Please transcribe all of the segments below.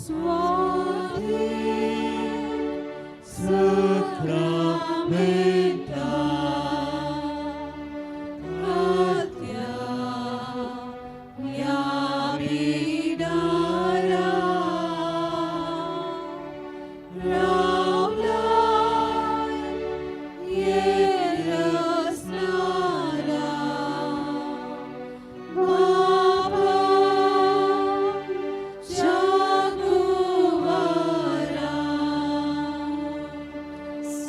Swati Sacramenta Katya Yamidara Raulai Yerasnara Baba Chakuvara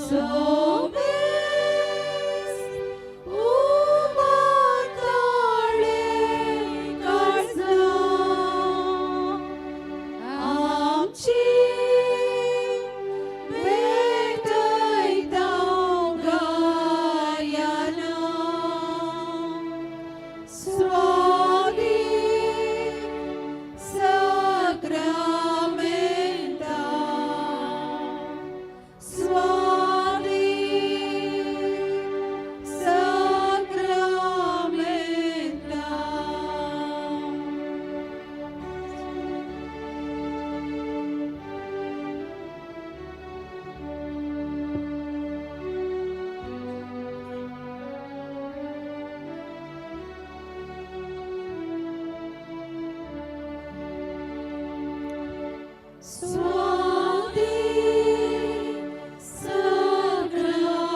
Somes Umatale Karsna Amchi Betaita Gayana Swati Sacramenta Swati Sacramenta. Swati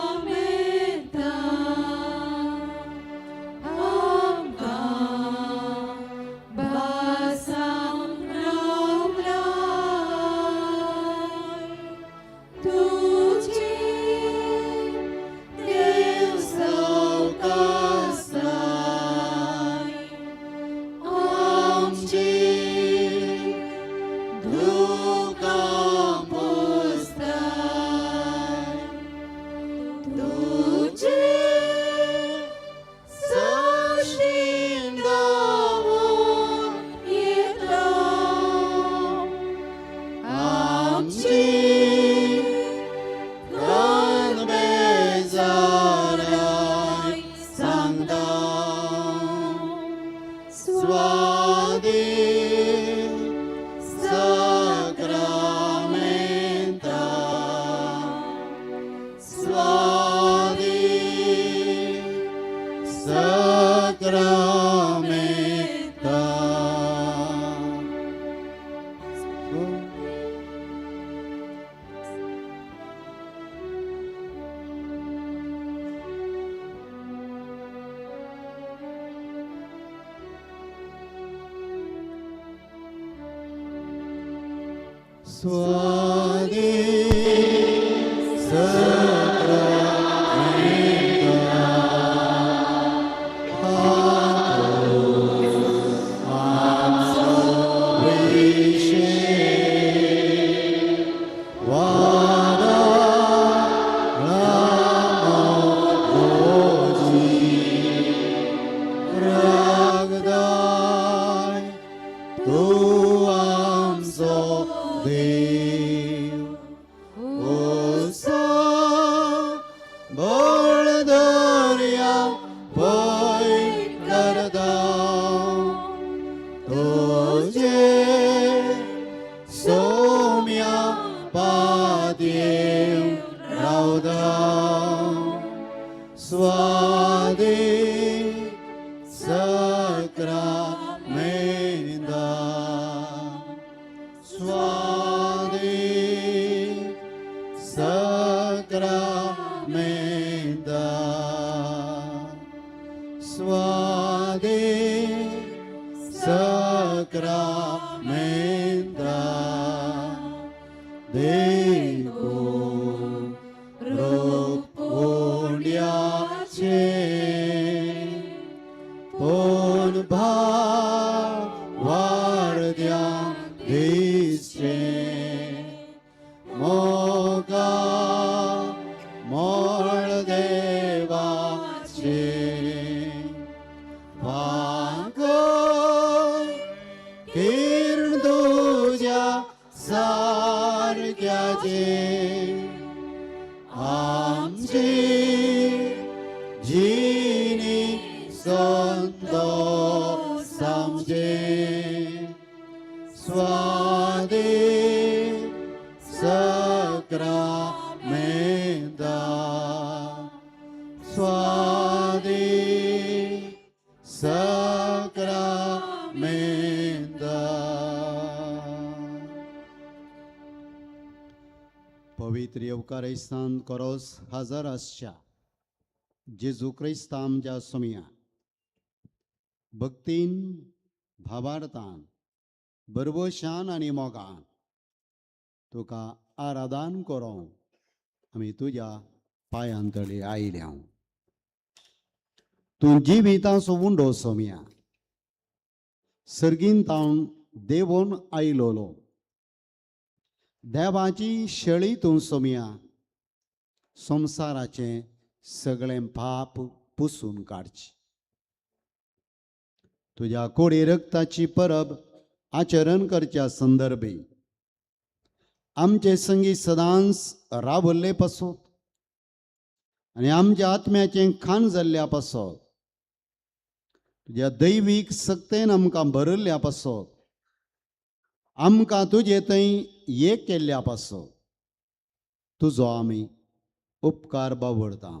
Sacramenta Amka Basang Raulay Tuji Deus Saukasay Amchi Duka Postay Tuji Sashindaon Ito Amchi Kanbezaray Sangda Swadi Sacramenta Swadi Sacramenta. Swadi Sacramenta Amso Vishe Vada Ramo Goji Ragdai Tu Amso Dev Osa Boldarya Pai Karda Tuje Somya Padev Rauda Swadi Sacramenta Swadi Sacramenta Swadi Sacramenta Deko Rupundyache Pon Bhavardya Dische Moga Moldevache Vago Kirduja Sarkyaje Amchi Jini Santo Samje Swadi पवित्र येवकारिस्तान कोरोस हजर आसच्या जेजू क्रिस्ता आमच्या सोमया भक्तीन, भावार्थान, बरबोशान आनी मोगान तुका आराधन करूंक आमी तुज्या पांयां तळी आयल्या. तूं जिविताचो उंडो सोमया, सर्गीन तावन देवोन आयलोलो देवाची शेळी तूं सोमया, संवसाराचें सगळें पाप पुसून काडची. तुज्या कोडी रक्ताची परब आचरण करच्या संदर्भी आमचे संगी सदांच रावल्ले पासत आनी आमच्या आत्म्याचें खाण जाल्ल्या पासत तुज्या दैवीक सक्तेन आमकां भरिल्ल्या पासत आमकां तुजे थंय एक केल्ल्या पासत तुजो आमी उपकार बावडता.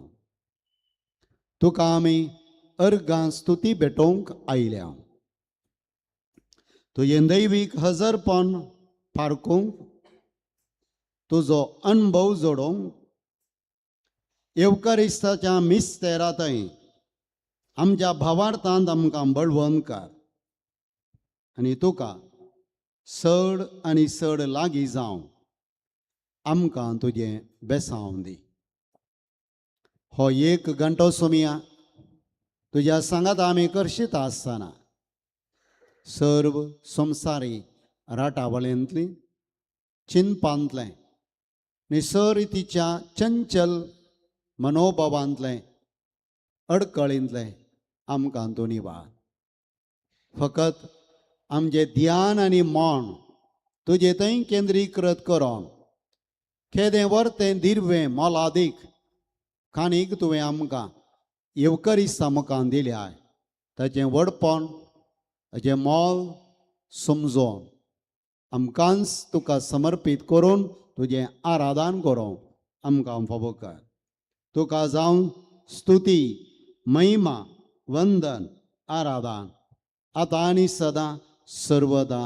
तुका आमी अर्गां स्तुती भेटोवंक आयल्या. तुजें दैवीक हजरपण फारकूंक, तुजो अणभव जोडोवंक येवकारिस्ताच्या मिस्तेरांतय आमच्या भावार्थांत आमकां बळवंत कर आनी तुका चड आनी चड लागीं जावं आमकां तुजें बेसांव दी. हो एक घंटो सोमया तुज्या सांगात आमी करशीत आसतना सर्व संवसारी राटावळेंतली चिंतपांतलें निसरितीच्या चंचल मनोभावांतलें अडकळींतलें आमकां तूं निवार. फकत आमचें ध्यान आनी मन तुजे थंय केंद्रीकृत करून केदें वर्तें दिरवें मोलादीक खाणीक तुवें आमकां येवकरिस्ता मुखार दिल्या ताचें व्हडपण ताचें मोल समजोन आमकांच तुका समर्पीत करून तुजें आराधन करूंक आमकां फावो कर. तुका जावं स्तुती, महिमा, वंदन, आराधन आतां आनी सदां सर्वदा.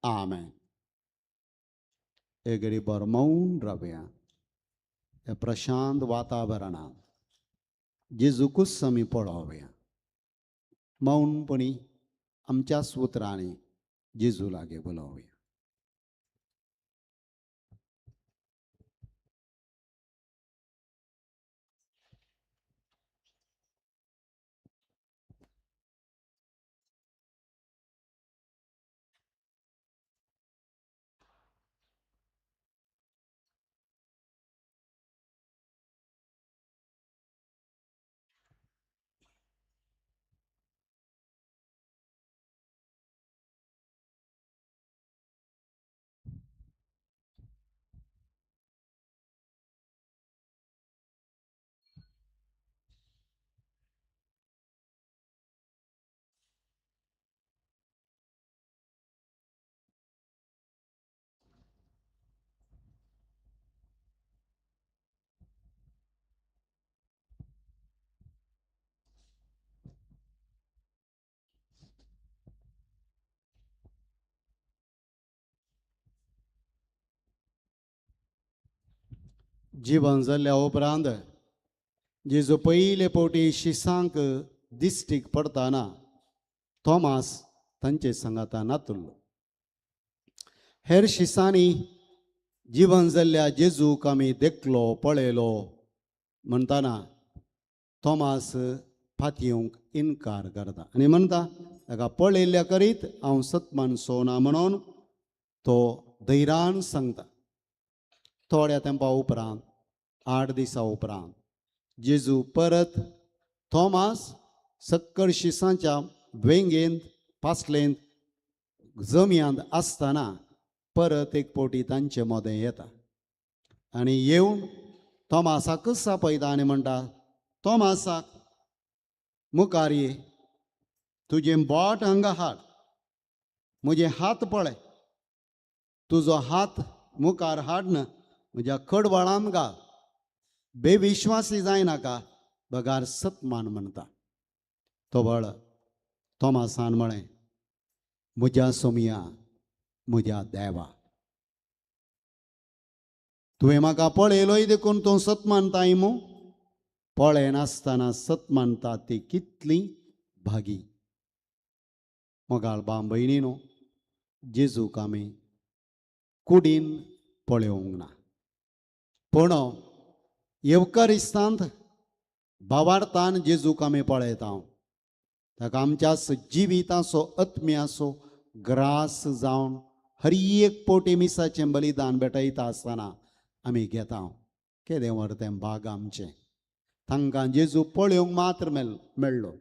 आमेन. एक घडी बरो मौन रावया ह्या प्रशांत वातावरणांत जेजूकूच आमी पळोवया. मौनपणी आमच्याच उतरांनी जेजू लागीं उलोवया. जिवन जाल्ल्या उपरांत जेजू पयले फावटी शिसांक दिश्टीक पडटाना थॉमास तांचे सांगाता नातुल्लो. हेर शिसांनी जिवन जाल्ल्या जेजूक आमी देखलो पळयलो म्हणटाना थॉमास फातयेवंक इनकार करता आनी म्हणटा ताका पळयल्ल्या करीत हांव सतमानसो ना म्हणून तो धैर्यान सांगता. थोड्या तेंपा उपरांत 8 दिसां उपरांत जेजू परत थॉमास सक्कर शिसांच्या वेंगेंत पासलेंत जमयांत आसतना परत एक फावटी तांचे मदें येता आनी येवन थॉमासाकच आपयता आनी म्हणटा, थॉमासाक मुखार ये, तुजें बोट हांगा हाड, म्हजे हात पळय, तुजो हात मुखार हाडन म्हज्या कडवळान घाल, बेविश्वासी जायनाका बगार सतमान म्हणटा. तो बळ थॉमासान म्हळें, म्हज्या सोमया, म्हज्या देवा. तुवें म्हाका पळयलोय देखून तूं सत मानताय मू? पळयनासतना सत मानता ती कितली भागी. मोगाळ भाव भयणीनो, जेजूक आमी कुडीन पळोवंक ना, पूण येवकारिस्तांत भावार्थान जेजूक आमी पळयता. ताका आमच्या जिविताचो आत्म्याचो ग्रास जावन हर एक पोटी मिसाचें बलिदान भेटयता आसतना आमी घेता. केदें व्हड तें भाग आमचें. तांकां जेजू पळोवंक मात्र मेळ्ळो,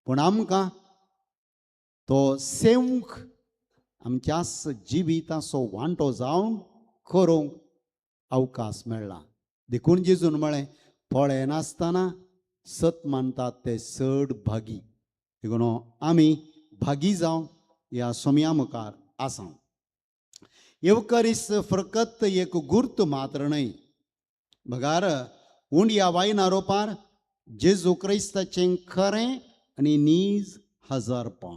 पूण आमकां तो सेवंक आमच्याच जिविताचो वांटो जावन करूंक अवकाश मेळ्ळा. देखून जेजून म्हळें, पळयनासतना सत मानतात ते चड भागी. देखून आमी भागी जावन ह्या सोम्या मुखार आसा. येवकारीस फकत एक गुर्त मात्र न्हय, बगार उंडया वायना रोपार जेजू क्रिस्ताचें खरें आनी नीज हजारपण.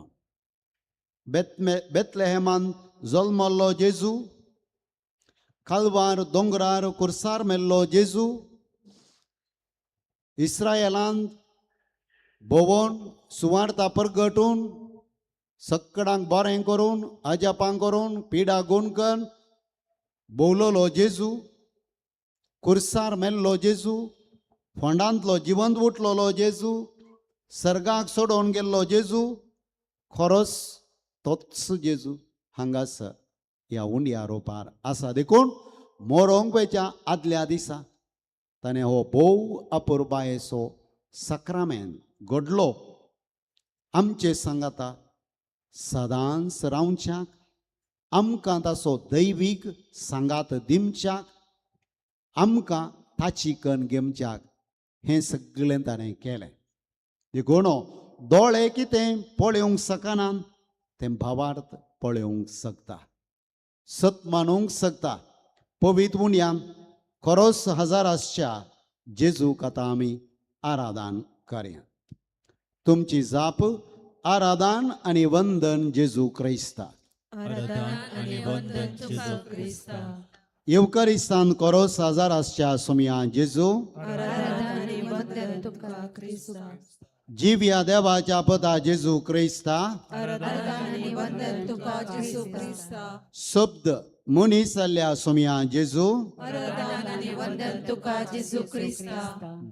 बेतलेहेमान जल्मल्लो जेजू, कालवार दोंगरार कुर्सार मेल्लो जेजू, इस्रायलांत भोंवोन सुवार्ता परगटून सक्कडांक बरें करून अजापां करून पिडा गुणकन भोवलोलो जेजू, कुर्सार मेल्लो जेजू, फोंडांतलो जिवंत उठलोलो जेजू, सर्गाक सोडोवन गेल्लो जेजू, खरोच तोच जेजू हांगासर ह्या उंडया रोपार आसा. देखून मोरोंक वयच्या आदल्या दिसा ताणें हो भोव अपुरबायेचो साक्रामेंत घडलो आमचे सांगाता सदांच रावच्याक, आमकां ताचो दैवीक सांगात दिवच्याक, आमकां ताची कण घेवच्याक हें सगळें ताणें केलें. देखून दोळे कितें पळोवंक शकना तें भावार्थ पळोवंक शकता, सत मानूंक शकता. पवित्र उणयान खरोच हजार आसच्या जेजूक आतां आमी आराधन करया. तुमची जाप आराधन आनी वंदन जेजू क्रिस्ता. आराधन आनी वंदन जेजू क्रिस्ता. येवकारिस्तान खरोच हजार आसच्या सोमया जेजू, आराधन आनी वंदन तुका क्रिस्ता. जिव्या देवाच्या पदा जेजू क्रिस्ता. आराधन आनी वंदन तुका जेजू क्रिस्ता. शब्द मनीस जाल्ल्या सोमया जेजू, आराधन आनी वंदन तुका जेजू क्रिस्ता.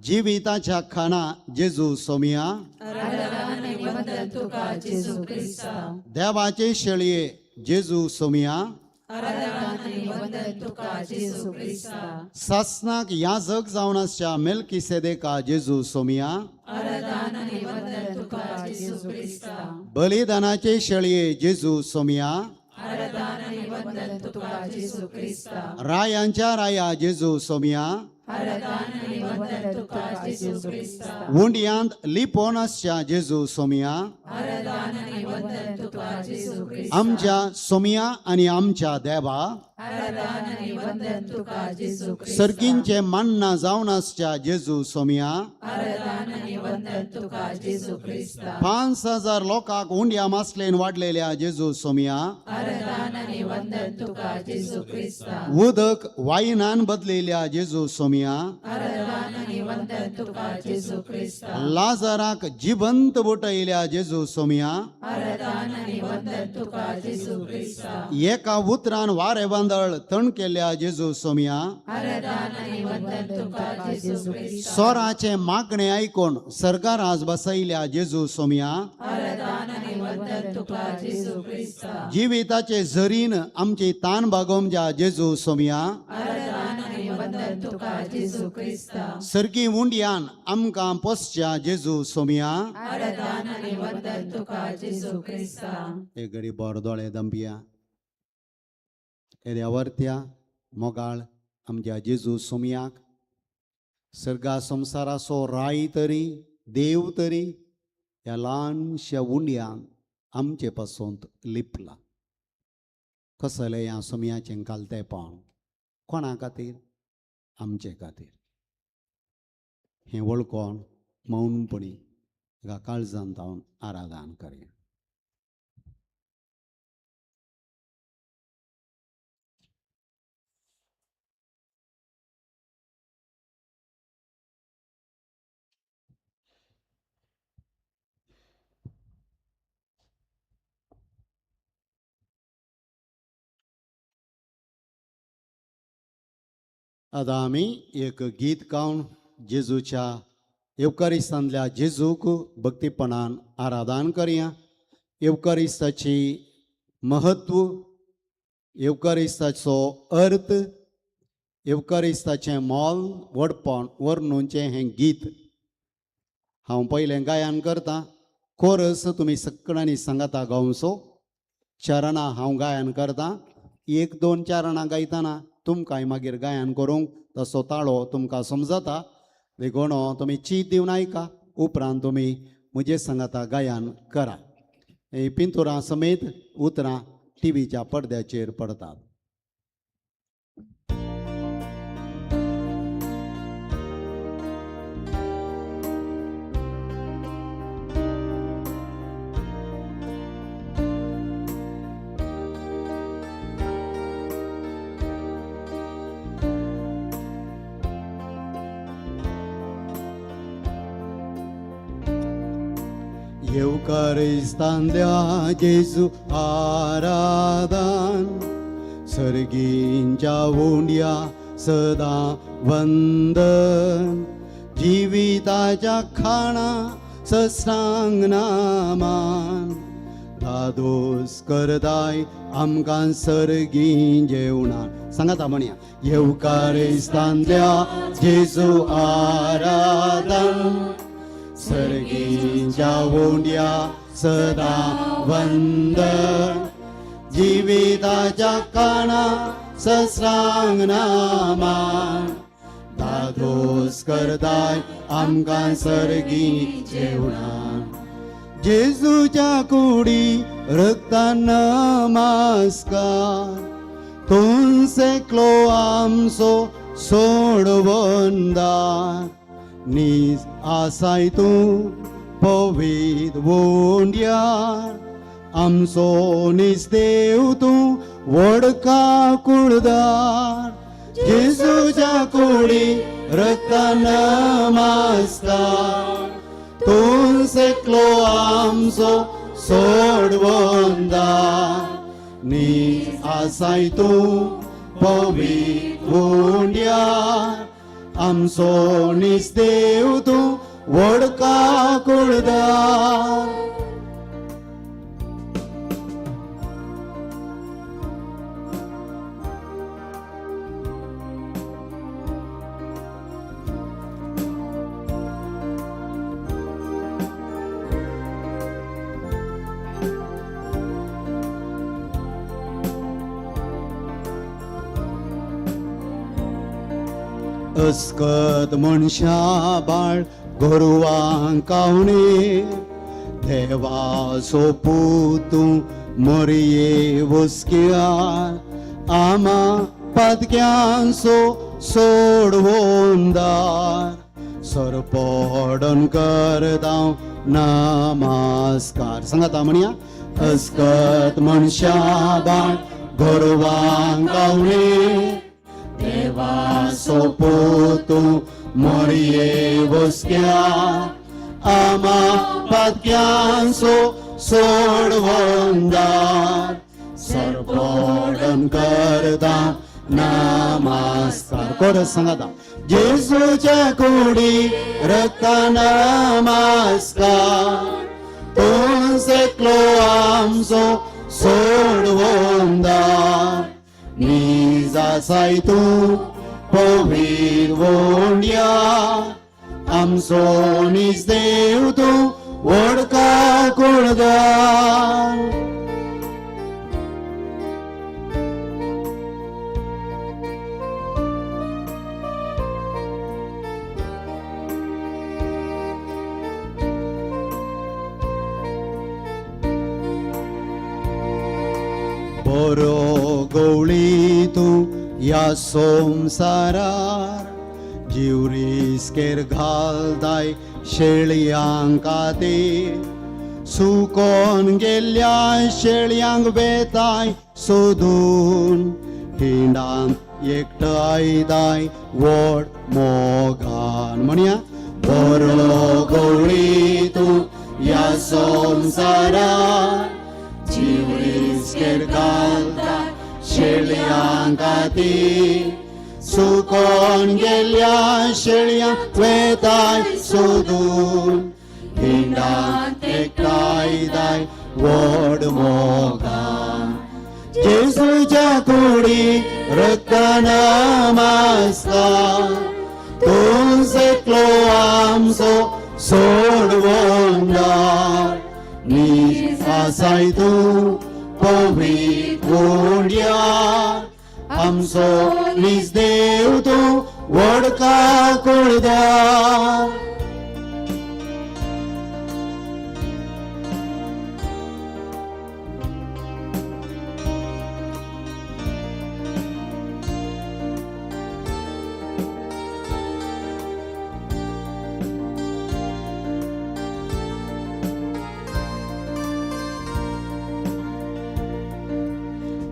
जिविताच्या खाणा जेजू सोमया, आराधन आनी वंदन तुका जेजू क्रिस्ता. देवाचे शेळये जेजू सोमया, आराधन आनी वंदन तुका जेजू क्रिस्ता. सासनाक याजक जावन आसच्या मेलकिसेदेका जेजू सोमया, आराधन आनी वंदन तुका जेजू क्रिस्ता. बलिदानाचे शेळये जेजू सोमया, आराधन आनी वंदन तुका जेजू क्रिस्ता. रायांच्या राया जेजू सोमया, आराधन आनी वंदन तुका जेजू क्रिस्ता. उंडयांत लिपोवन आसच्या जेजू सोमया, आराधन आनी वंदन तुका जेजू क्रिस्ता. आमच्या सोमया आनी आमच्या देवा, आराधन आनी वंदन तुका जेजू क्रिस्ता. सर्गींचे मान्ना जावन आसच्या जेजू सोमया, आराधन आनी वंदन तुका जेजू क्रिस्ता. 5000 लोकांक उंडया मासलेन वाडलेल्या जेजू सोमया, आराधन आनी वंदन तुका जेजू क्रिस्ता. उदक वायनान बदलेल्या जेजू सोमया, आराधन आनी वंदन तुका जेजू क्रिस्ता. लाजराक जिवंत उठयल्या जेजू सोमया, आराधन आनी वंदन तुका जेजू क्रिस्ता. एका उतरान वारे वांदळ तण केल्या जेजू सोमया, आराधन आनी वंदन तुका जेजू क्रिस्ता. सोराचें मागणें आयकून सर्गाराज बसयल्या जेजू सोमया, आराधन आनी वंदन तुका जेजू क्रिस्ता. जिविताचे झरीन आमची तान भागोवच्या जेजू सोमया, आराधन आनी वंदन तुका जेजू क्रिस्ता. सर्गी उंडयान आमकां पोसच्या जेजू सोमया. आराधन आनी वंदन तुका जेजू क्रिस्ता. एक घडी बोरदोळे दंपिया येद्या वर्त्या मोगाळ आमच्या जेजू सोमयाक सर्गा संवसाराचो राय तरी देव तरी ह्या ल्हानश्या उंडयान आमचे पासून लिपला. कसलें ह्या सोमयाचें कालतेपण कोणा खातीर? आमचे खातीर. हें वळखून मौनपणी एका काळजान जावन आराधन करया. आतां आमी एक गीत गावन जेजूच्या येवकारिस्तांतल्या जेजूक भक्तीपणान आराधन करया. येवकारिस्ताची महत्व, येवकारिस्ताचो अर्थ, येवकारिस्ताचें मोल व्हडपण वर्णूचें हें गीत हांव पयलें गायन करतां. कोरस तुमी सगळ्यांनी सांगाता गावचो. चरणां हांव गायन करतां, एक दोन चरणां गायतना तुमकांय मागीर गायन करूंक तसो ताळो तुमकां समजता. देखून तुमी चीत दिवन आयका, उपरांत तुमी म्हजे सांगाता गायन करा. ही पिंतुरां समेत उतरां टिवीच्या पडद्याचेर पडतात. येवकारिस्तांतल्या जेजू आराधन, सर्गींच्या उंड्या सदां वंदन, जिविताच्या खाणा ससांग नामान, दादोस करताय आमकां सर्गीं जेवणान. सांगात म्हणया. येवकारिस्तांतल्या जेजू आराधन, सर्गींच्या उंड्या सदा वंदन, जिविताच्या काणा सस्रांग नामान, दादोस करताय आमकां सर्गी जेवणान. जेजूच्या कुडी रक्तान नमस्कार, तुमसेकलो आमचो सोडवंदार, नीज आसाय तूं पवीत वोंड्यार, आमचो नीज देव तूं व्हडका कुळदार. जेजूच्या कुडी रक्तान नमस्कार, तुमसेकलो आमचो सोडवंदार, नीज आसाय तूं पवीत वोंड्यार, आमचो नीज देव तूं व्हडका कुळदार. अस्कत मनशा बाळ गोरवांक कावणे, देवाचो पूत तूं मोरये वस्क्यार, आमा पातक्यांचो सोडवंदार, सरपडन करता नमस्कार. सांगाता म्हणया. अस्कत मनशा बाळ गोरवांक कावणे, देवाचो पूत तूं मोरये वस्क्यार, आमा पातक्यांचो सोडवंदार, सरपडन करता नमस्कार. कोरस सांगाता. जेजूच्या कुडी रक्ता नमस्कार, तुमसेकलो आमचो सोडवंदार, नीज आसाय तूं पवीत वोंड्या, आमचो नीज देव तूं व्हडका कुळदार. बरो गवळी तूं ह्या संवसारार, जीव रिस्केर घालताय शेळयांक खातीर, सुकोन गेल्ल्या शेळयांक वेताय सोदून, हिंडान एकठांयताय व्हड मोगान. म्हणया. बरो गवळी तूं ह्या संवसारार, जीव रिस्केर घालता शेळयांक खातीर, सुकोन गेल्या शेळयांक वेताय सोदून हिंडांत एकठांय दाय व्हड मोगान जेजूच्या कुडी रक्तान मासता तूंच एकलो आमचो सोडवणदार नीज आसाय तूं पवित्र उंड्यार आमचो नीज देव तूं व्हड काकुळदार.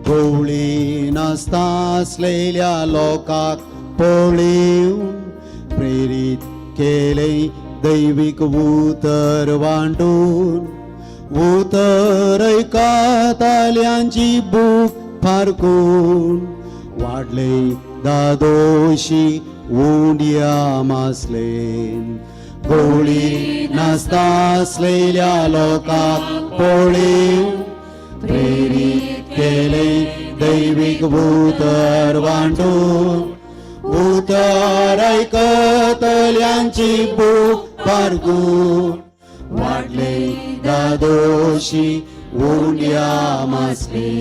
गवळी नासता आसलेल्या लोकांक पळोवन प्रेरीत केले दैवीक उतर वांटून उतर ऐकताल्यांची भूक फारकून वाडले दादोशी उंड्या मासलेन. गवळी नासता आसलेल्या लोकांक पळोवन प्रेरीत केले दैवीक उतर वांटून उतर ऐकतल्यांची भूक फारकून वाडले दादोशी उंड्या मासले.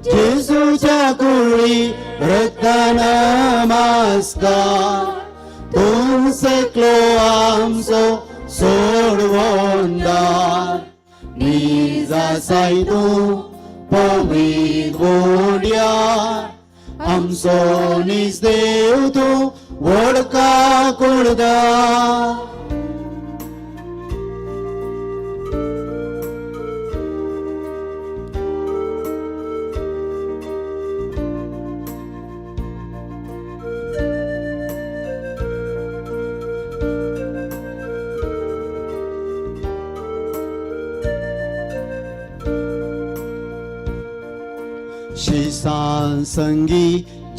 जेजूच्या कुळी रक्तान मासता तूंच एकलो आमचो सोडवणदार नीज आसाय तूं पवित्र उंड्यार आमचो नीज देव तूं व्हड काकुळदार. शिसान संगी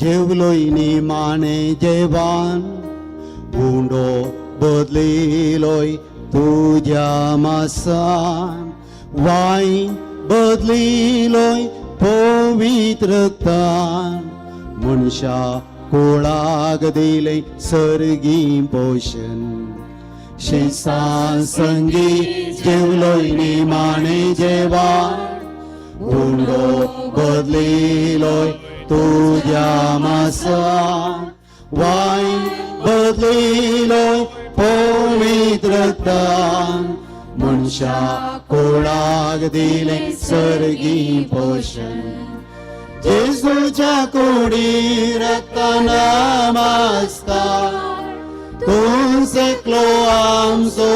जेवलोय निमाणे जेवान उंडो बदलिलोय तुज्या मासान वायन बदलिलोय पवित्र रक्तान मनशा कुळाक दिले सर्गी पोशण. शिसान संगी जेवलोय निमाणे जेवान उंडो बदलिलोय तुज्या मासान वायन बदलिलोय पवित्र रक्तान मनशा कुळाक दिले सर्गी पोशण. जेजूच्या कुडी रक्तान मासता तूंच एकलो आमचो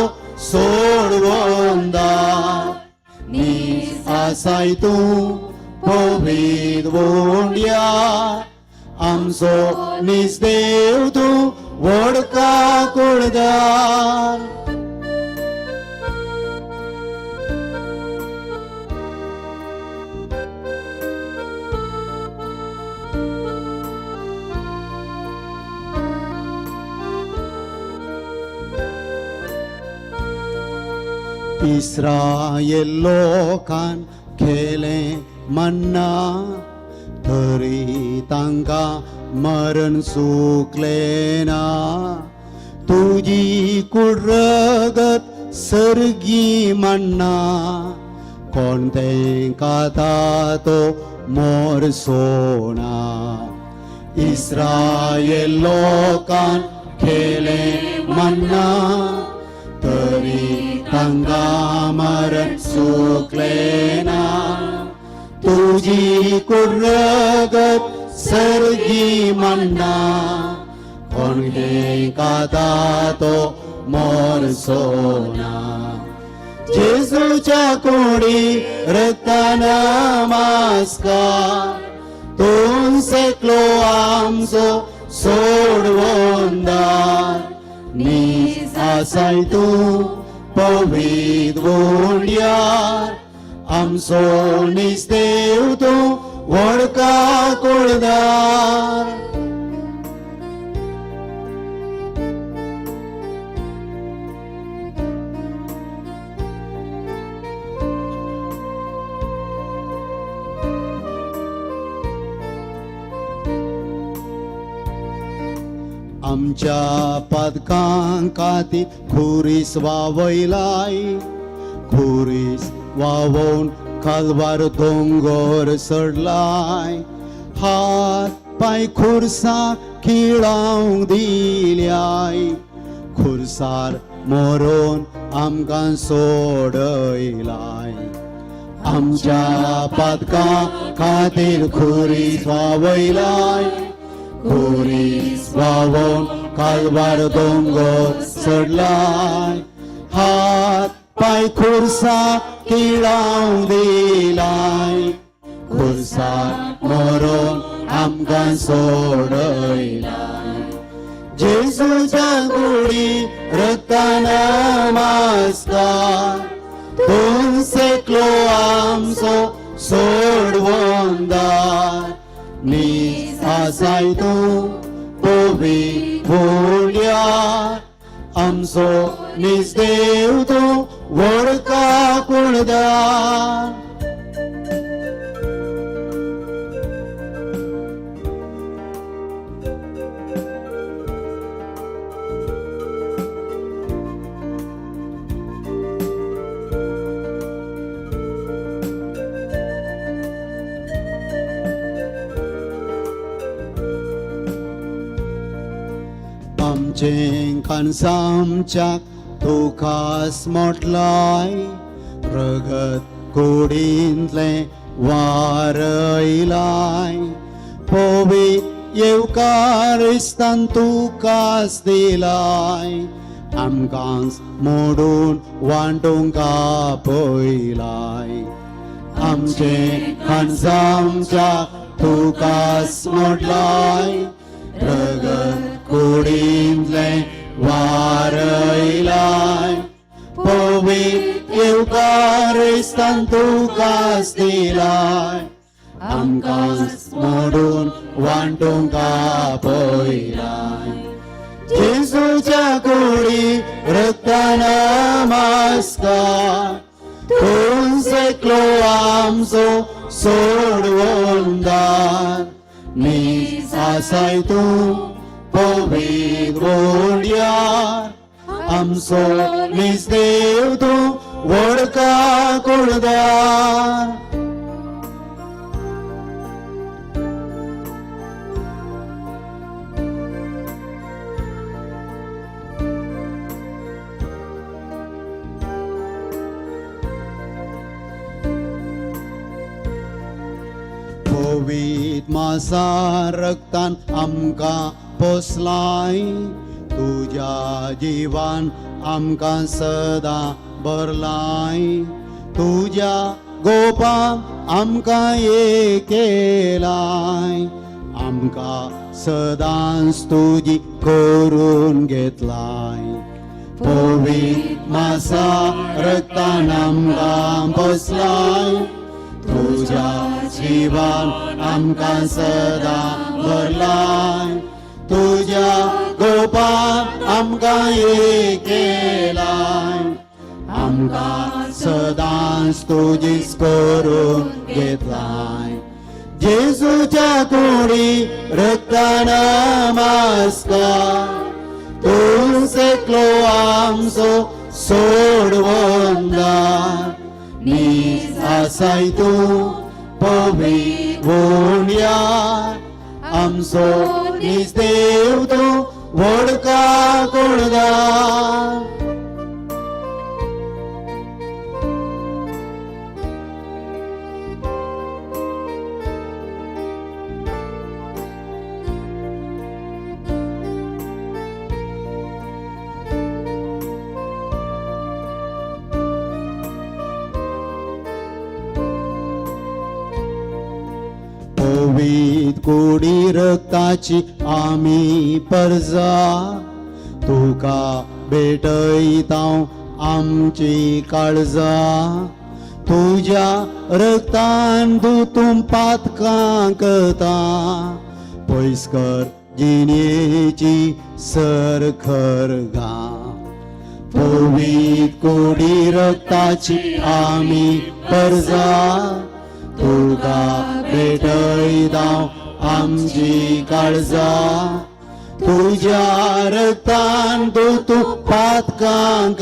सोडवणदार नीज आसाय तूं पवित्र उंड्यार आमचो नीज देव तूं व्हड काकुळदार. इस्रायल लोकान खेलें मन्ना तरी तांकां मरण सुकलें ना. तुजी कुडरगत सर्गी मन्ना कोण तेंकां तो मोरसोना. इस्रायल लोकान खेलें मन्ना तरी तांकां मरण सुकलें ना. तुजी कुर्रगत सर्गी मन्ना कोण तेंकां तो मोरसोना. जेजूच्या कुडी रक्तान मासका तूंच एकलो आमचो सोडवणदार नीज आसाय तूं पवित्र उंड्यार आमचो नीज देव तूं व्हड काकुळदार. आमच्या पादकां खातीर खुरीस वावयलाय खुरीस वावोवन कालवार दोंगोर चडलाय हात पांय खुर्सा खिळावंक दिल्याय खुर्सार मोरोन आमकां सोडयलाय आमच्या पातकां खातीर खुरीस वावयलाय खुरीस वावोवन कालवार दोंगर चडलाय हात पांय खुर्सा किळावंक दिलाय खुर्सार मरोन आमकां सोडयलाय जेजूच्या गुडी रक्तान मास्कार तूं सेकलो आमचो सोडवंदार नीज आसाय तूं पवी फुडल्यार आमचो नीज देव तूं व्हडका कुळदार. आमचें कानसामच्याक तुकास मोटलाय रगत कुडींतलें वारयलाय पवी येवकारिस्तान तुकास दिलाय आमकां मोडून वांटूंक आपयलाय आमचें खानसामच्याक तुकास मोडलाय रगत कुडींतलें वारयलाय पवी येवकारिस्तान तुकास दिलाय आमकां मोडून वांटूंक आपयलाय जेजूच्या कुडी रक्तान मास्कार तूं सेकलो आमचो सोडवंदार नीज आसाय तूं पवीत गोडयार आमचो नीज देव तूं व्हडका कुळदार. पवीत मासा रक्तान आमकां पोसलाय तुज्या जिवान आमकां सदां भरलाय तुज्या गोपान आमकां एक केलाय आमकां सदांच तुजी करून घेतलाय पवीत मासा रक्तान आमकां पोसलाय तुज्या जिवान आमकां सदां भरलाय तुज्या गोपान आमकां एक केलाय आमकां सदांच तुजीच करून घेतलाय जेजूच्या कुडी रक्तान मास्कार तूं सेकलो आमचो सोडवंदार नीज आसाय तूं पवी गुणयार आमचो नीज देव तूं व्हडका कुळदार. पवीत कुडी रक्ताची आमी परजा तुका भेटयता आमची काळजा तुज्या रक्तान दुतूं पातकां करता पयस कर जिणेची सरखर गा पवीत कुडी रक्ताची आमी परजा तुका भेटयता आमची काळजा तुज्या रक्तान तूं पातकांक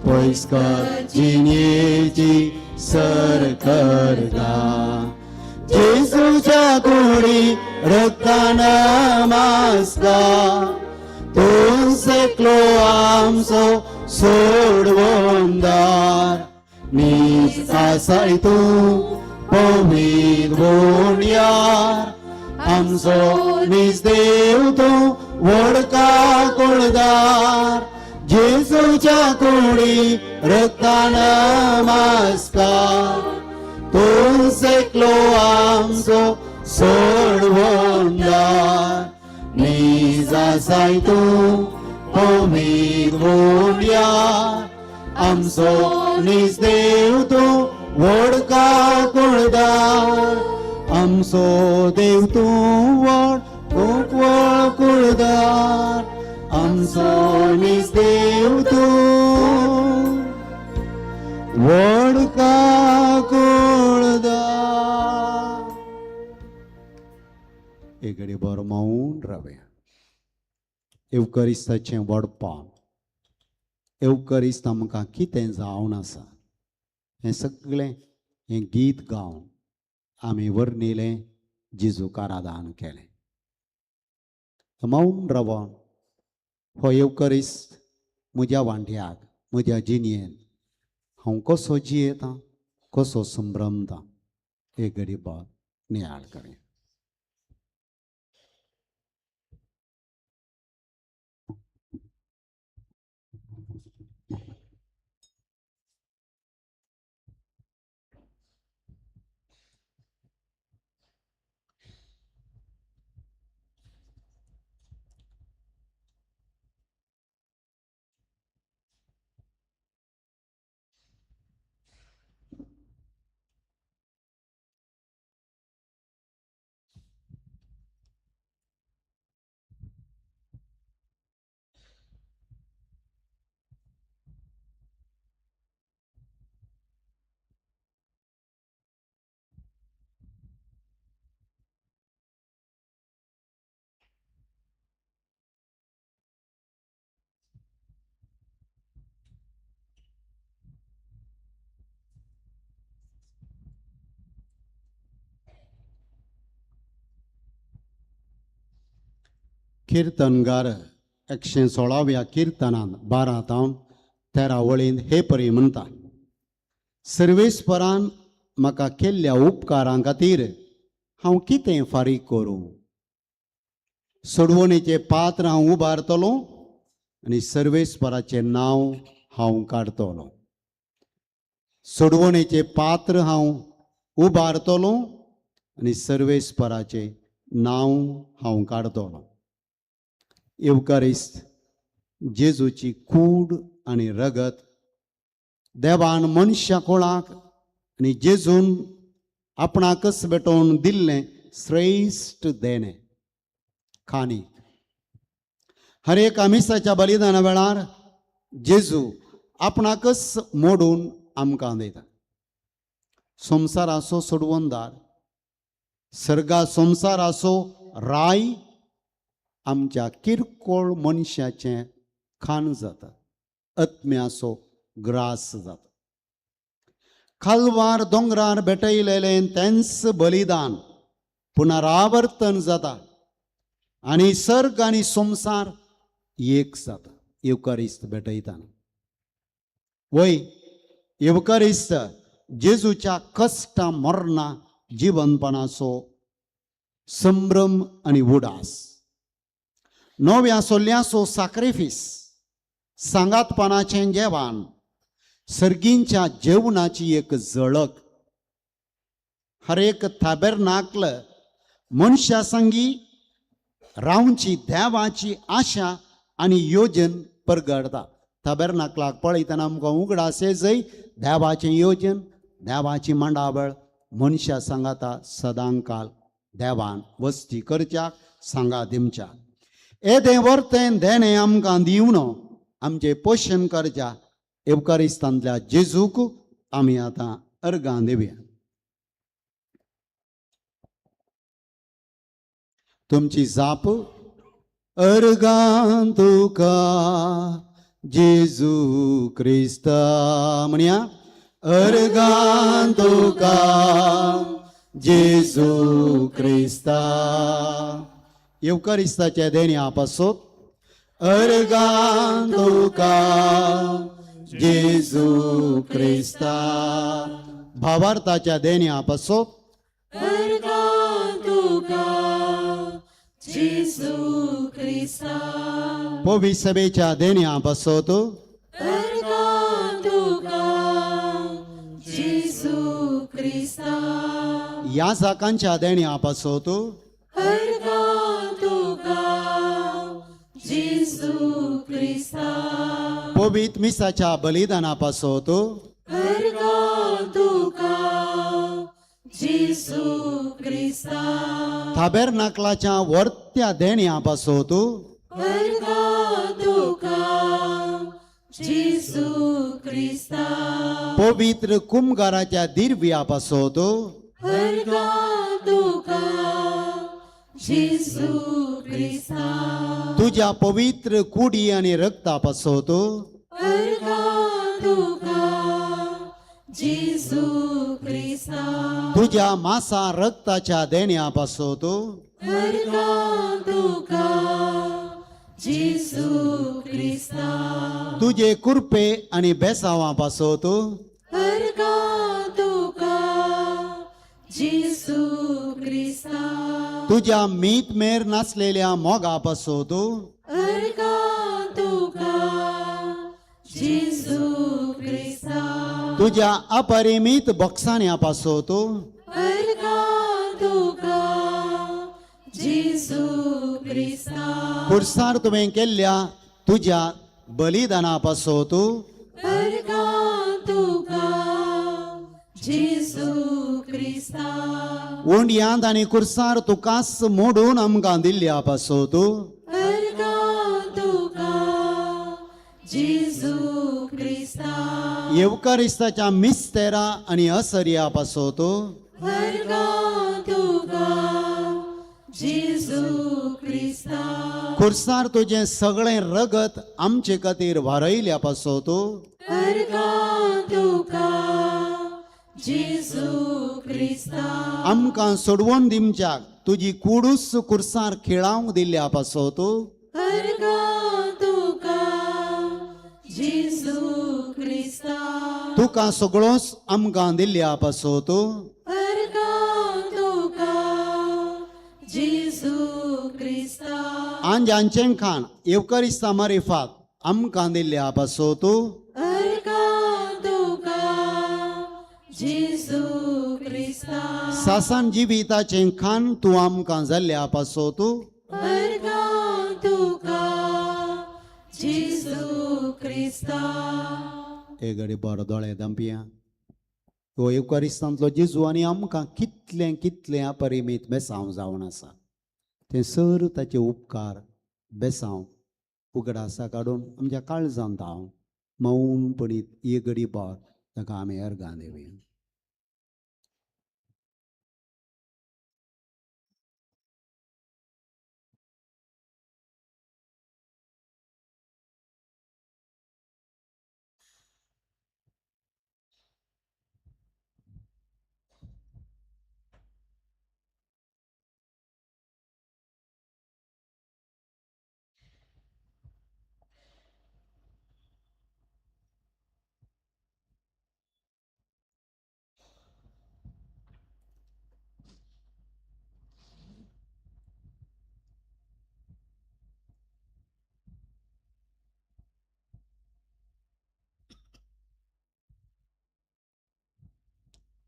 पयस कर जिणेची सरकरदा. जेजूच्या कुडी रक्तान मासका, तूं सेकलो आमचो सोडवंदार. नीज आसाय तूं पवीत बोंडयार, आमचो नीज देव तूं व्हडका कुळदार. जेजूच्या कुडी रक्तान मासका, तूं सेकलो आमचो सोडवंदार. नीज आसाय तूं पवीत बोंडयार, आमचो नीज देव तूं व्हडका कुळदार. आमचो देव तूं व्हड खूब व्हड कुळदार, आमचो नीज देव तूं व्हडका कुळदार. एक घडी बरो मौन रावया. एवकरिस्ताचें व्हडपण, एवकरिस्त आमकां कितें जावन आसा हें सगळें हें गीत गावन आमी वर्णिलें, जेजूक आराधन केलें. मौन रावन हो एवकरिस्त म्हज्या वांट्याक, म्हज्या जिणेंत हांव कसो जियेतां, कसो संभ्रमतां, एक घडी बर नियाळ करूया. किर्तनगार 116व्या किर्तनान 12 तावन 13 वळीन हे परी म्हणटा, सर्वेस्परान म्हाका केल्ल्या उपकारां खातीर हांव कितें फारीक करूं? सोडवणेचें पात्र हांव उबारतलो आनी सर्वेस्पराचें नांव हांव काडटलो. सोडवणेचें पात्र हांव उबारतलो आनी सर्वेस्पराचें नांव हांव काडटलो. एवकारिस्त जेजूची कूड आनी रगत देवान मनशा कोळाक आनी जेजून आपणाकच भेटोवन दिल्लें श्रेश्ठ देणें खाणी. हर एका मिसाच्या बलिदाना वेळार जेजू आपणाकच मोडून आमकां दिता. संवसाराचो सोडवणदार, सर्गा संवसाराचो राय आमच्या किरकोळ मनशाचें खाण जाता, आत्म्याचो ग्रास जाता. खालवार दोंगरार भेटयलेलें तेंच बलिदान पुनरावर्तन जाता आनी सर्ग आनी संवसार एक जाता. येवकारिस्त भेटयतना वय येवकारिस्त जेजूच्या कश्टां मरणां जिवनपणाचो संभ्रम आनी उडास, नव्या सोल्ल्याचो साक्रिफीस, सांगातपणाचें जेवण, सर्गींच्या जेवणाची एक झळक. हर एक थाबेरनाकल मनशा संगी रावची देवाची आशा आनी योजन परगडता. थाबेरनाकलाक पळयतना आमकां उगडास जंय देवाचें योजन, देवाची मांडावळ मनशा सांगाता सदांकाल देवान वस्ती करच्याक सांगा दिमच्याक. येदें वर्तें देणें आमकां दिवन आमचें पोशण करच्या एवकारिस्तांतल्या जेजूक आमी आतां अर्गां दिवया. तुमची जाप अर्गां तुका जेजू क्रिस्ता. म्हणया, अर्गां तुका जेजू क्रिस्ता. येवकारिस्ताच्या देण्या पासत अर्गां तुका जेजू क्रिस्ता. भावार्थाच्या देण्या पासत अर्गां तुका जेजू क्रिस्ता. पविसभेच्या देण्या पासत अर्गां तुका जेजू क्रिस्ता. याजकांच्या देण्या पासत अर्गां तुका जेजू क्रिस्ता. पवित्र मिसाच्या बलिदाना पासत अर्गां तुका जेजू क्रिस्ता. थाबेरनाकलाच्या वर्त्या देण्या पासत अर्गां तुका जेजू क्रिस्ता. पवित्र कुमगाराच्या दिर्व्या पासत अर्गां तुका जेजू क्रिस्ता. तुज्या पवित्र कुडी आनी रक्ता पासत अर्गां तुका जेजू क्रिस्ता. तुज्या मासा रक्ताच्या देण्या पासत अर्गां तुका जेजू क्रिस्ता. तुजे कुरपे आनी बेसांवा पासत अर्गां तुका जेजू क्रिस्ता. तुज्या मीत मेर नासलेल्या मोगा पासत अर्गां तुका जेजू क्रिस्ता. तुज्या अपरिमीत बोक्साण्या पासत अर्गां तुका जेजू क्रिस्ता. खुर्सार तुवें केल्ल्या तुज्या बलिदाना पासत अर्गां तुका जेजू क्रिस्ता. उंडयांत आनी खुर्सार तुकाच मोडून आमकां दिल्ल्या पासत अर्गां तुका जेजू क्रिस्ता. येवकारिस्ताच्या मिस्तेरा आनी असर्या पासत अर्गां तुका जेजू क्रिस्ता. खुर्सार तुजें सगळें रगत आमचे खातीर वारयल्या पासत अर्गां तुका जेजू क्रिस्ता. आमकां सोडवून दिवच्याक तुजी कुडूच खुर्सार खिळावंक दिल्ल्या पासत अर्गां तुका जेजू क्रिस्ता. तुका सगळोच आमकां दिल्ल्या पासत अर्गां तुका जेजू क्रिस्ता. आंजांचें खाण येवकारिस्ता मारिफात आमकां दिल्ल्या पासत अर्गां तुका जेजू क्रिस्ता. सासन जिविताचें खाण तूं आमकां जाल्ल्या पासत अर्गां तुका जेजू क्रिस्ता. हे घडी बरो दोळे दांपया. हो येवकारिस्तांतलो जेजू आनी आमकां कितलें कितलें अपरिमीत बेसांव जावन आसा तें सर ताचे उपकार बेसांव उगडासा काडून आमच्या काळजांत हांव मौनपणी एक घडी बर ताका आमी अर्गां दिवया.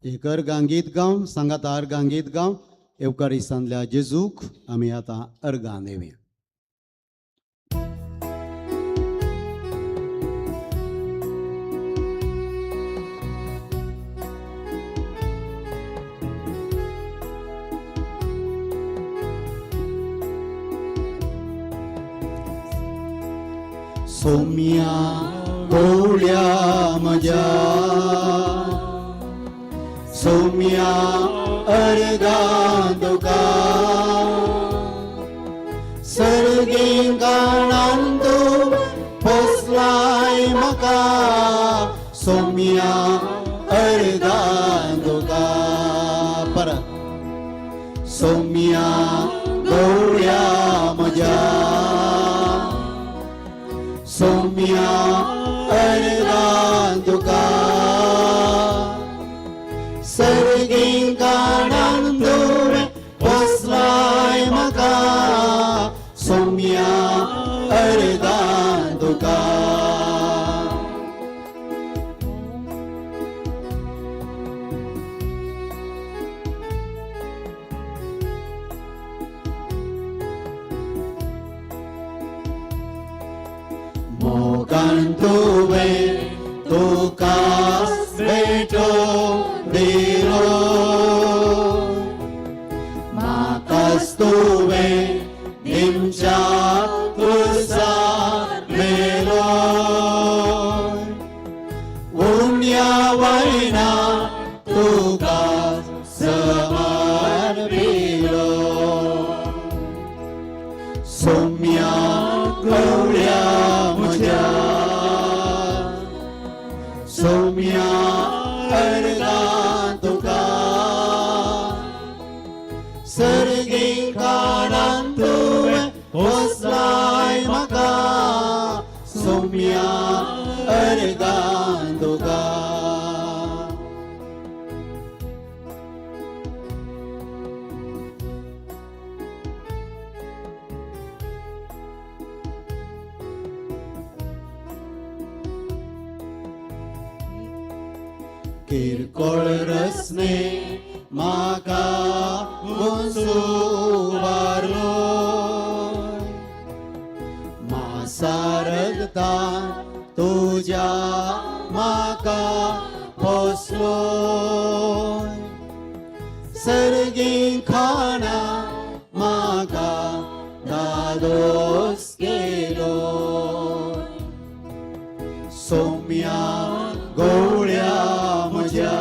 एक अर्गां गीत गावन सांगाता अर्गां गीत गावन येवकारिस्तांतल्या जेजूक आमी आतां अर्गां दिवया. सोम्या गोवळ्या म्हज्या सोम्या अर्गां तुका सर्गेस्त सोम्या अर्गां तुका परत सोम्या गवळ्या म्हज्या सोम्या अर्गां तुका सर्गी काणान तुवें पोसलाय म्हाका सोम्या अर्गां तुका. मोगान तुवें तुका भेटो दिलो म्हाकाच तुवें दिमच्या क्रुसार मेलो उण्या वयना तुका समर्पिलो सोम्या गवळ्या म्हज्या सोम्या अर्गां तुका सर्गी काणान तुवें पोसलाय म्हाका सोम्या अर्गां तुका. किरकोळ रसने म्हाका गुंसुवारलो मासारगतान तुज्या म्हाका पोसलो सर्गी खाणा म्हाका दादोस केलो सोम्या गवळ्या म्हज्या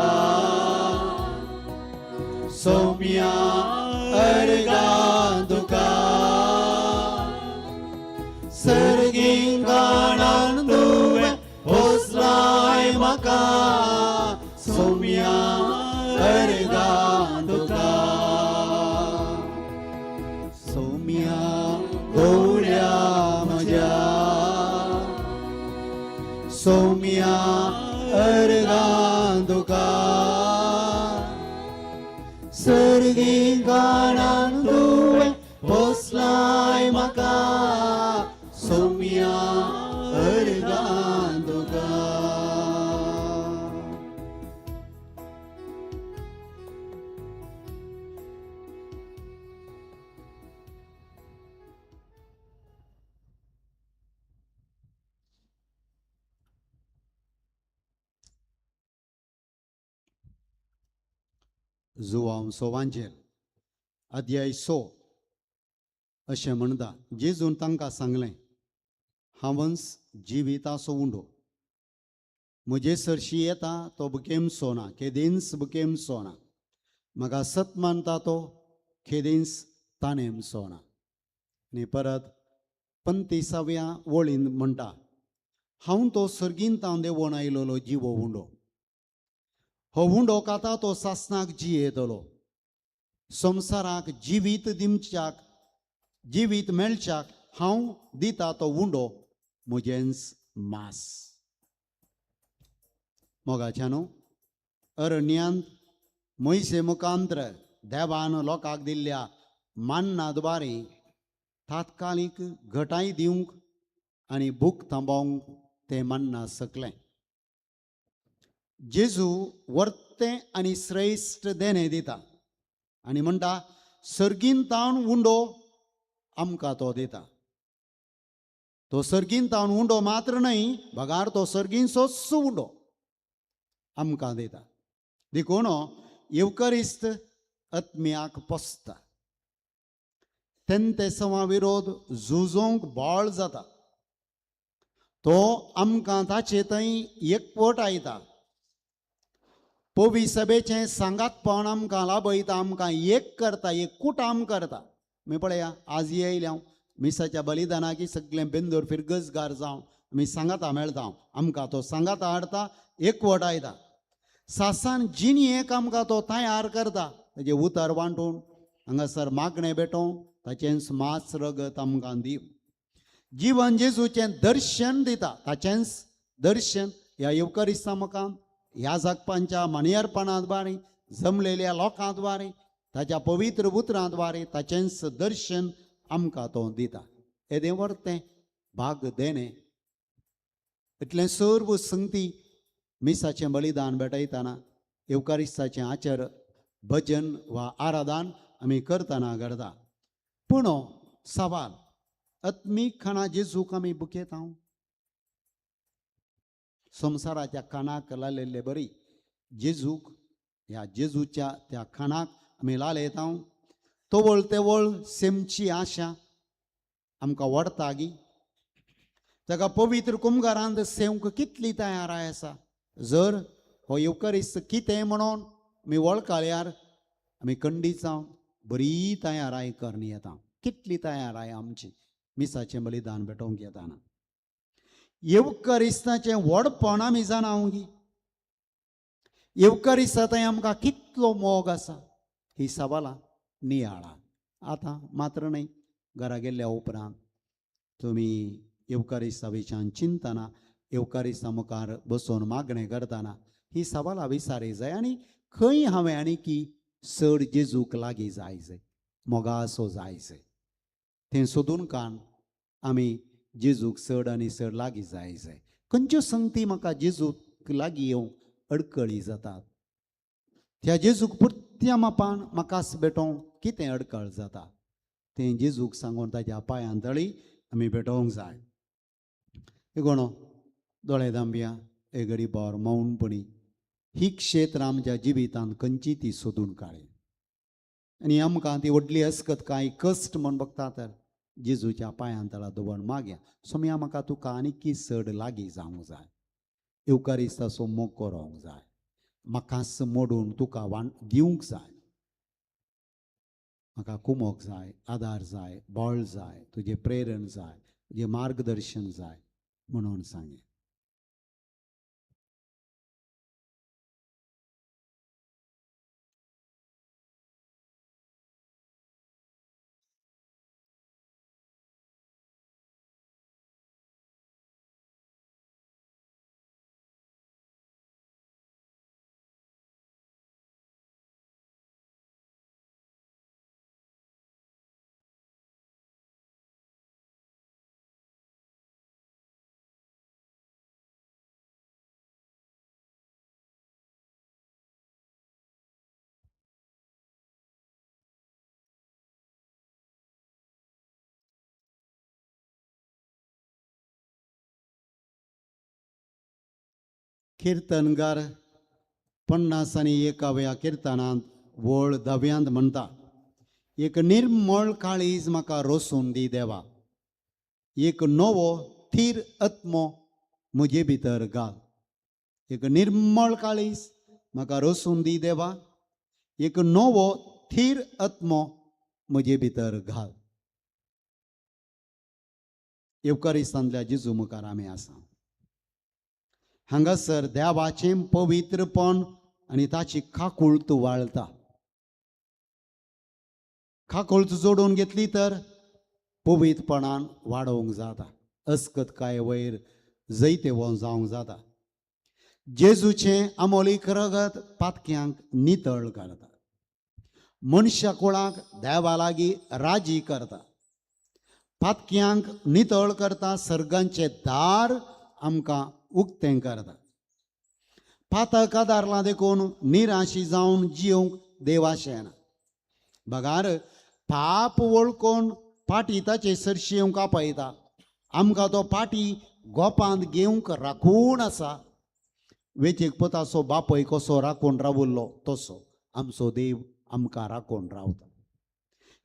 सोम्या अर्गां तुका सर्गी काणान तुवें पोसलाय म्हाका सोम्या अर्गां तुका सोम्या गवळ्या म्हज्या सोम्या अर्गां तुका सर्गी काणान तुवें पोसलाय म्हाका सोम्या अर्गां तुका. जुवांव सोवांजेल अध्याय 6 अशें म्हणटा. जेजून तांकां सांगलें, हांवच जिविताचो उंडो, म्हजे सरशी येता तो बुकेमचो ना, केदींच बुकेमचो ना, म्हाका सत मानता तो केदींच तानेमचो ना. आनी परत 35व्या वळीन म्हणटा, हांव तो सर्गीन तावन देंवोन आयलोलो जिवो उंडो, हो उंडो खाता तो सासनाक जियेतलो, संवसाराक जिवीत दिवच्याक जिवीत मेळच्याक हांव दिता तो उंडो म्हजेंच मास. मोगाच्यानो, अरण्यांत म्हयसे मुखांत्र देवान लोकांक दिल्ल्या मान्ना द्वारे तात्कालीक घटाय दिवंक आनी भूक थांबोवंक तें मान्ना सकलें. जेजू वर्तें आनी श्रेश्ठ देणें दिता आनी म्हणटा, सर्गीन तावन उंडो आमकां तो दिता. तो सर्गीन तावन उंडो मात्र न्हय, बगार तो सर्गीनचोच उंडो आमकां दिता. देखून येवकरिस्त आत्म्याक पोसता, तेन्ना सवा विरोध झुजोंक बळ जाता, तो आमकां ताचे थंय एकवट आयता. पवी सभेचें सांगातपण आमकां लाभयता, आमकां एक करता, एकूट आम करता. आमी पळया आज येयल्या हांव मिसाच्या बलिदानाक सगळें बेंदोर फिरगजगार जावन आमी सांगाता मेळटा, आमकां तो सांगाता हाडटा, एकवटायता. सासान जिणयेक आमकां तो तयार करता. ताजें उतर वांटून हांगासर मागणें भेटोवन ताचेंच मास रगत आमकां दिवन जिवन जेजूचें दर्शन दिता. ताचेंच दर्शन ह्या येवकारिस्ता मुखार, ह्या जागपांच्या मानयर्पणाद्वारे, जमलेल्या लोकां द्वारे, ताच्या पवित्र उतरां द्वारे ताचेंच दर्शन आमकां तो दिता. येदें व्हड भाग देणें. इतलें सर्व संगती मिसाचें बलिदान भेटयतना, येवकारिस्ताचें आचर भजन वा आराधन आमी करतना घडता. पूण सवाल, आत्मीक खाणा जेजूक आमी बुकेता? संवसाराच्या खाणाक लायिल्ले बरी जेजूक, ह्या जेजूच्या त्या खाणाक आमी लालयता. तवळ तेवळ सेमची आशा आमकां व्हरता गी? ताका पवित्र कुमगारांत सेवंक कितली तयार आसा? जर हो येवकारिस्त कितें म्हणून आमी वळखल्यार आमी कंडी जावन बरी तयाराय करून येता. कितली तयाराय आमची मिसाचें बलिदान भेटोवंक येताना? येवकारिस्ताचें व्हडपण आमी जाणा गी? येवकारिस्ता थंय आमकां कितलो मोग आसा? ही सवालां नियाळा. आतां मात्र न्हय, घरा गेल्ल्या उपरांत तुमी येवकारिस्ता विशयान चिंतना, येवकारिस्ता मुखार बसून मागणें करतना ही सवालां विचारी जाय. आनी खंय हांवें आनी की चड जेजूक लागीं जाय जाय, मोगासो जाय जाय, तें सोदून कान आमी जेजूक चड आनी चड लागीं जाय जाय. खंयच्यो संगती म्हाका जेजूक लागीं येवंक अडकळी जातात? त्या जेजूक पुरत्या मापान म्हाकाच भेटोवंक कितें अडकळ जाता, तें जेजूक सांगून ताज्या पांयां तळी आमी भेटोवंक जाय. कोणो दोळे दांबया, हे घडी बोर मौनपणी ही क्षेत्र आमच्या जिवितांत खंयची ती सोदून काडली आनी आमकां ती व्हडली अस्कत कांय कश्ट म्हण बघता तर जेजूच्या पांयां तळा दवरून मागया, सोम्या म्हाका तुका आनीकी चड लागीं जावंक जाय, येवकारिस्ताचो मोग करोंक जाय, म्हाकाच मोडून तुका वाण दिवंक जाय, म्हाका कुमोक जाय, आदार जाय, बळ जाय, तुजें प्रेरण जाय, तुजें मार्गदर्शन जाय म्हणून सांगे. किर्तनगार 51व्या किर्तनांत वळ 10व्यांत म्हणटा, एक निर्मळ काळीज म्हाका रोसून दी देवा, एक नवो थीर आत्मो म्हजे भितर घाल. एक निर्मळ काळीज म्हाका रोसून दी देवा, एक नवो थीर आत्मो म्हजे भितर घाल. येवकारिस्तांतल्या जेजू मुखार आमी आसा. हांगासर देवाचें पवित्रपण आनी ताची काकूळत वाळता. काकूळत जोडून घेतली तर पवित्रपणान वाडोवंक जाता, अस्कत काय वयर जैतेवो जावंक जाता. जेजूचें आमोलीक रगत पातक्यांक नितळ करता, मनशा कुळाक देवा लागीं राजी करता, पातक्यांक नितळ करता, सर्गांचें दार आमकां उक्तें करता. पातक आदारला देखून निराशी जावन जियोंक देवाशें येना, बगार पाप वळखून पाटी ताचे सरशी येवंक आपयता. आमकां तो पाटी गोपांत घेवंक राखून आसा. वेचीक पोताचो बापय कसो राखून रावुल्लो तसो आमचो देव आमकां राखून रावता.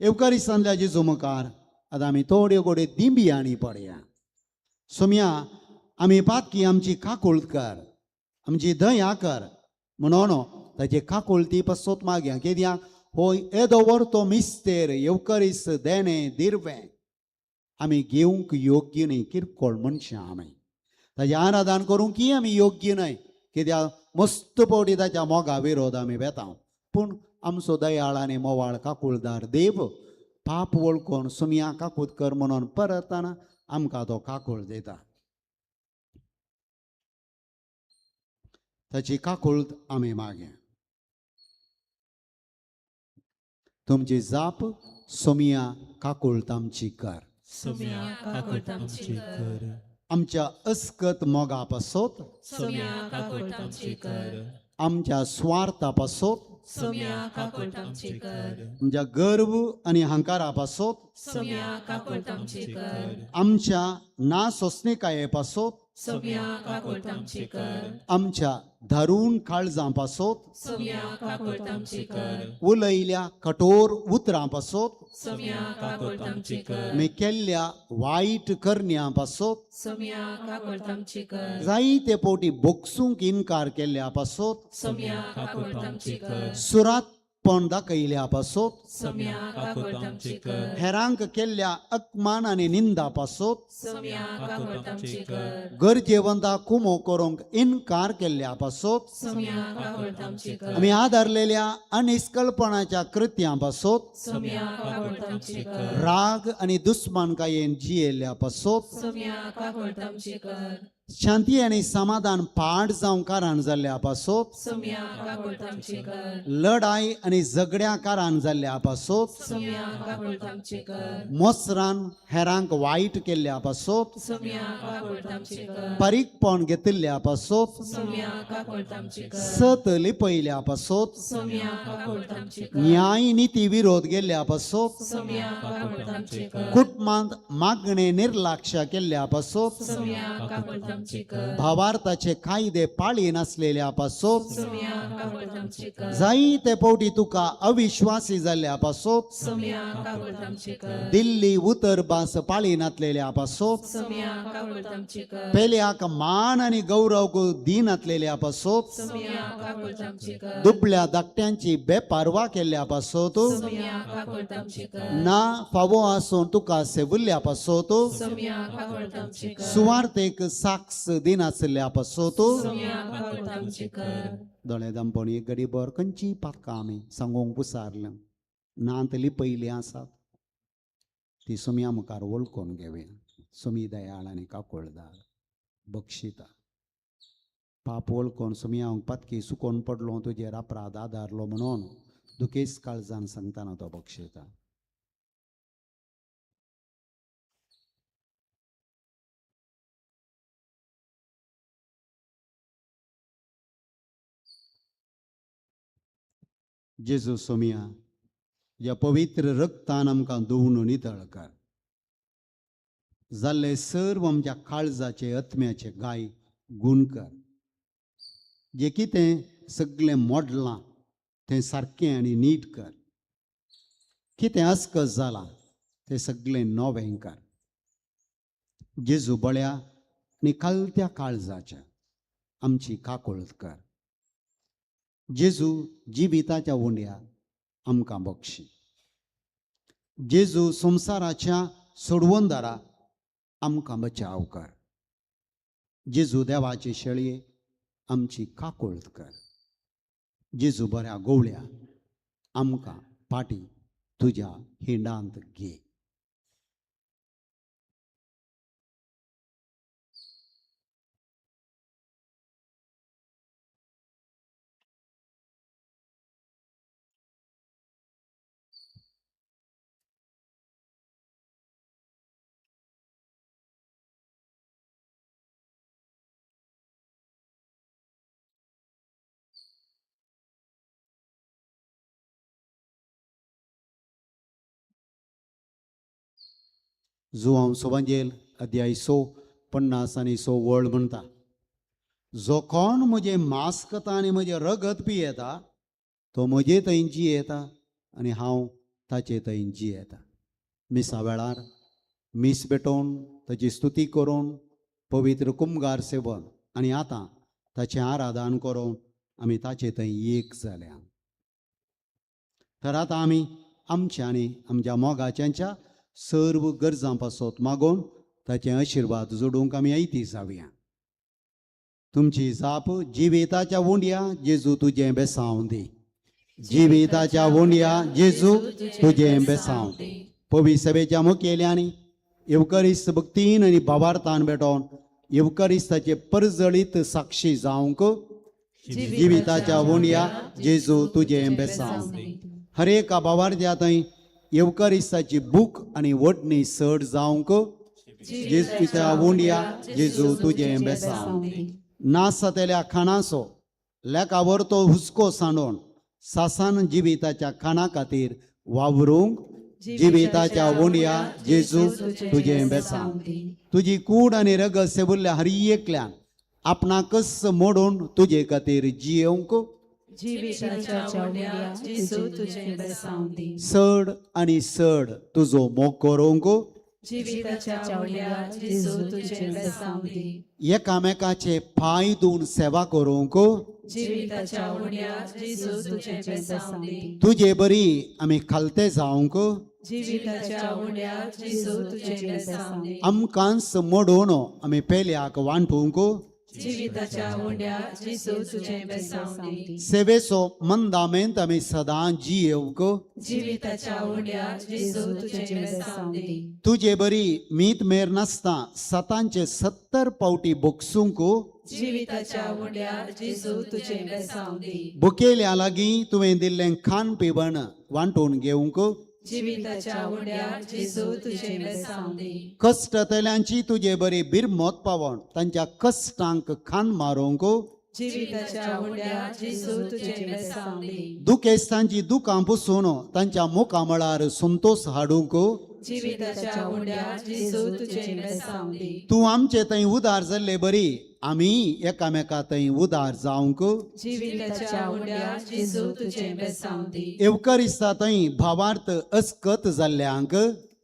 येवकारिस्तांतल्या जेजू मुखार आतां आमी थोड्यो गोड्यो दिंबियांनी पडया. सोम्या आमी पातकी, आमची काकूळत कर, आमची दया कर म्हणून ताचे काकुळती पसत मागया. कित्याक हो येदो व्हर तो मिस्तेर येवकारिस्त देणें दिर्वें आमी घेवंक योग्य न्ही, किरकोळ मनशां आमी. ताजें आराधन करूंक आमी योग्य न्हय, कित्याक मस्त पवटी ताच्या मोगा विरोध आमी वेता. पूण आमचो दयाळ आनी मोवाळ काकुळदार देव पाप वळखून सुमया काकूत कर म्हणून परताना आमकां तो काकूळ दिता. ताची काकूळ आमी मागे. तुमची जाप सोमिया काकूळत आमची कर. सोम्या काकूळत आमची कर. आमच्या अस्कत मोगा पासत, सोम्या काकूळत आमची कर. आमच्या स्वार्था पासत, सोम्या काकूळत आमची कर. आमच्या गर्व आनी हंकारा पासत, सोम्या काकूळत आमची कर. आमच्या ना सोंसणीकाये पासत, सोम्या काकूळत आमची कर. आमच्या दारून काळजां पासत, सोम्या काकूळत आमची कर. उलयल्या कठोर उतरां पासत, सोम्या काकूळत आमची कर. आमी केल्ल्या वायट करण्यां पासत, सोम्या काकूळत आमची कर. जायते पवटी बोगसूंक इनकार केल्ल्या पासत, सोम्या काकूळत आमची कर. सुरातपण दाखयल्या पासत, सोम्या काकूळत आमची कर. हेरांक केल्ल्या अपमान आनी निंदा पासत, सोम्या काकूळत आमची कर. गरजेवंता कुमो करूंक इनकार केल्ल्या पासत, सोम्या काकूळत आमची कर. आमी आदारलेल्या अनिस्कल्पणाच्या कृत्यां पासत, सोम्या काकूळत आमची कर. राग आनी दुस्मानकायेन जियेल्ल्या पासत, सोम्या काकूळत आमची कर. शांती आनी समाधान पाड जावंक कारण जाल्ल्या पासत, सोम्या काकूळत आमची कर. लढाय आनी झगड्या कारण जाल्ल्या पासत, सोम्या काकूळत आमची कर. मोसरान हेरांक वायट केल्ल्या पासत, सोम्या काकूळत आमची कर. परीकपण घेतिल्ल्या पासत, सोम्या काकूळत आमची कर. सत लिपयल्या पासत, सोम्या काकूळत आमची कर. न्याय निती विरोध गेल्ल्या पासत, सोम्या काकूळत आमची कर. कुटुंबांत मागणे निर्लक्ष केल्ल्या पासत, सोम्या काकूळत आमची कर. भावार्थाचे कायदे पाळी नासलेल्या पासत, सोम्या काकूळत आमची कर. जायते पवटी तुका अविश्वासी जाल्ल्या पासत, सोम्या काकूळत आमची कर. दिल्ली उतर भास पाळी नासलेल्या पासत, सोम्या काकूळत आमची कर. पेल्याक मान आनी गौरव दिनातलेल्या पासत, सोम्या काकूळत आमची कर. दुबळ्या धाकट्यांची बेपारवा केल्ल्या पासत, सोम्या काकूळत आमची कर. ना फावो आसून तुका सेवल्ल्या पासत, सोम्या काकूळत आमची कर. सुवार्थेक साक्स दिनासल्या पासत, सोम्या काकूळत आमची कर. दोळे दामपणी गरीबर खंयची पातकां आमी सांगूंक पुसारल्या नात लिपयलीं आसात ती सोम्या मुखार वळखून घेवया. सोमी दयाळ आनी काकुळदार बक्षिता. पाप वळखून सोम्या हांव पातकी सुकोन पडलो तुजेर अपराध आदारलो म्हणून दुखेस काळजान सांगतना तो बक्षिता. जेजू सोमिया ह्या पवित्र रक्तान आमकां धुवन नितळ कर. जाल्ले सर्व आमच्या काळजाचे आत्म्याचे गाय गूण कर. जे कितें सगळें मोडलां तें सारकें आनी नीट कर. कितें अस्कस जालां तें सगळें नवें कर. जेजू बळ्या आनी कालत्या काळजाच्या आमची काकुळट कर. जेजू जिविताच्या उंड्या आमकां बक्षी. जेजू संवसाराच्या सोडवणदारा आमकां बचाव कर. जेजू देवाचे शेळये आमची काकुळट कर. जेजू बऱ्या गोवळ्या आमकां पाटी तुज्या हिंडांत घे. जुवांव सोबांजेल अध्याय 6 50 आनी 6 वळ म्हणटा, जो कोण म्हजें मांस खाता आनी म्हजें रगत पियेता तो म्हजे थंय जियेता आनी हांव ताचे थंय जियेता. मिसा वेळार मीस भेटोवन ताची स्तुती करून पवित्र कुमगार सेवन आनी आतां ताचें आराधन करून आमी ताचे थंय एक जाल्या. तर आतां आमी आमच्या आनी आमच्या मोगाच्यांच्या सर्व गरजां पासत मागोवन ताचे आशिर्वाद जोडूंक आमी आयती जावया. तुमची जाप जिविताच्या उंड्या जेजू तुजें बेसांव दी. जिविताच्या उंड्या जेजू तुजें बेसांव दी. पवी सभेच्या मुखेल्यांनी येवकरिस्त भक्तीन आनी भावार्थान भेटोवन येवकरिस्ताचे परजळीत साक्षी जावंक जिविताच्या उंड्या जेजू तुजें बेसांव दी. हर एका भावार्थ्या थंय येवकरिस्ताची भूक आनी वडणी चड जावंक जेजूच्या उंड्या जेजू तुजें बेसांव दी. नासतल्या खाणाचो लेखावर तो हुस्को सांडोवन सासान जिविताच्या खाणा खातीर वावरूंक जिविताच्या उंड्या जेजू तुजें बेसांव दी. तुजी कूड आनी रगत सेवुल्ल्या हर एकल्यान आपणाकच मोडून तुजे खातीर जियेवंक जिविताच्या उंड्या जेजू तुजें बेसांव दी. चड आनी चड तुजो मोग करूंक जिविताच्या उंड्या जेजू तुजें बेसांव दी. एकामेकाचे पांय धुवन सेवा करूंक जिविताच्या उंड्या जेजू तुजें बेसांव दी. तुजे बरी आमी खालते जावंक जिविताच्या उंड्या जेजू तुजें बेसांव दी. आमकांच मोडून आमी पेल्याक वांटूंक जिविताच्या उंड्या जेजू तुजें बेसांव दी. सेवेचो मंदामेंत आमी सदां जियेवंक जिविताच्या उंड्या जेजू तुजें बेसांव दी. तुजे बरी मीत मेर नासता सतांचे 70 पावटी बोगसूंक जिविताच्या उंड्या जेजू तुजें बेसांव दी. बुकेल्या लागीं तुवें दिल्लें खाण पिवण वांटून घेवंक जिविताच्या उंड्या जेजू तुजें बेसांव दी. कश्टतल्यांची तुजे बरी बिरमत पावोवन तांच्या कश्टांक खान मारूंक जिविताच्या उंड्या जेजू तुजें बेसांव दी. दुखेस्तांची दुकां पुसून तांच्या मुखामळार संतोश हाडूंक जिविताच्या उंड्या जेजू तुजें बेसांव दी. तूं आमचे थंय उदार जाल्ले बरी आमी एकामेका थंय उदार जावंक जिविताच्या उंड्या जेजू तुजें बेसांव दी. येवकरिस्ता थंय भावार्थ अस्कत जाल्ल्यांक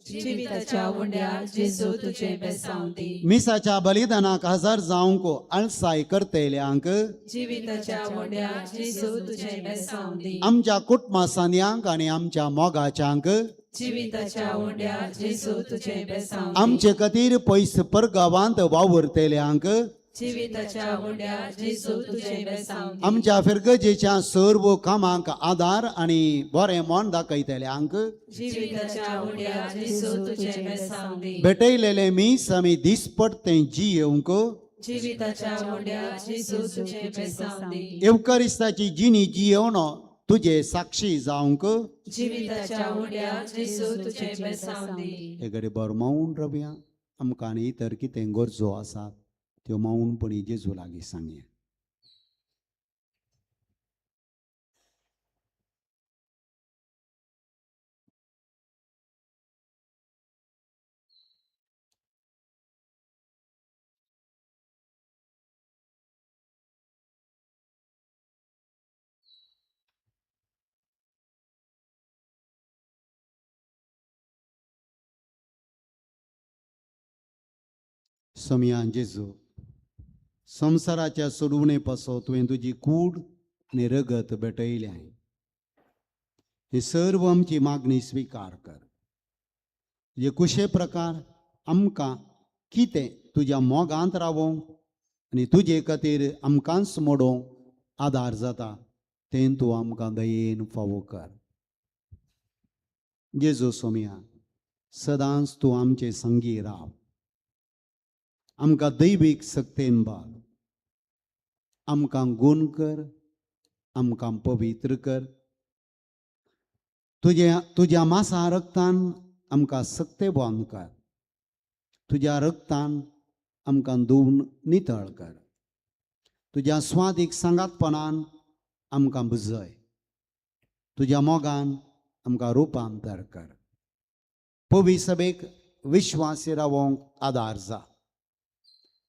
जिविताच्या उंड्या जेजू तुजें बेसांव दी. मिसाच्या बलिदानाक हजर जावंक आळसाय करतल्यांक जिविताच्या उंड्या जेजू तुजें बेसांव दी. आमच्या कुटुंबा सांद्यांक आनी आमच्या मोगाच्यांक जिविताच्या उंड्या जेजू तुजें बेसांव दी. आमचे खातीर पयस परगांवांत वावुरतल्यांक जिविताच्या उंड्या जेजू तुजें बेसांव दी. आमच्या फिरगजेच्या सर्व कामांक आदार आनी बरें मन दाखयतल्यांक जिविताच्या उंड्या जेजू तुजें बेसांव दी. भेटयलेलें मीस आमी दिसपट्टें जियेवंक जिविताच्या उंड्या जेजू तुजें बेसांव दी. येवकरिस्ताची जिणी जियेवन तुजे साक्षी जावंक जिविताच्या उंड्या जेजू तुजें बेसांव दी. हे घडी बरो मावून रावया. आमकां आनी इतर कितें गरजो आसात त्यो मावूनपणी जेजू लागीं सांगया. सोमया जेजू, संवसाराच्या सोडवणे पासो तुवें तुजी कूड आनी रगत भेटयलें. ही सर्व आमची मागणी स्विकार कर. तुजे कुशे प्रकार आमकां कितें तुज्या मोगांत रावोंक आनी तुजे खातीर आमकांच मोडोवंक आदार जाता तें तूं आमकां दयेन फावो कर. जेजू सोमया, सदांच तूं आमचे संगी राव. आमकां दैवीक सक्तेन बाल, आमकां गूण कर, आमकां पवित्र कर. तुज्या मासा रक्तान आमकां सक्तेवान कर. तुज्या रक्तान आमकां धुवन नितळ कर. तुज्या स्वादीक सांगातपणान आमकां बुजय. तुज्या मोगान आमकां रुपांतर कर. पवी सभेक विश्वासी रावोंक आदार जा.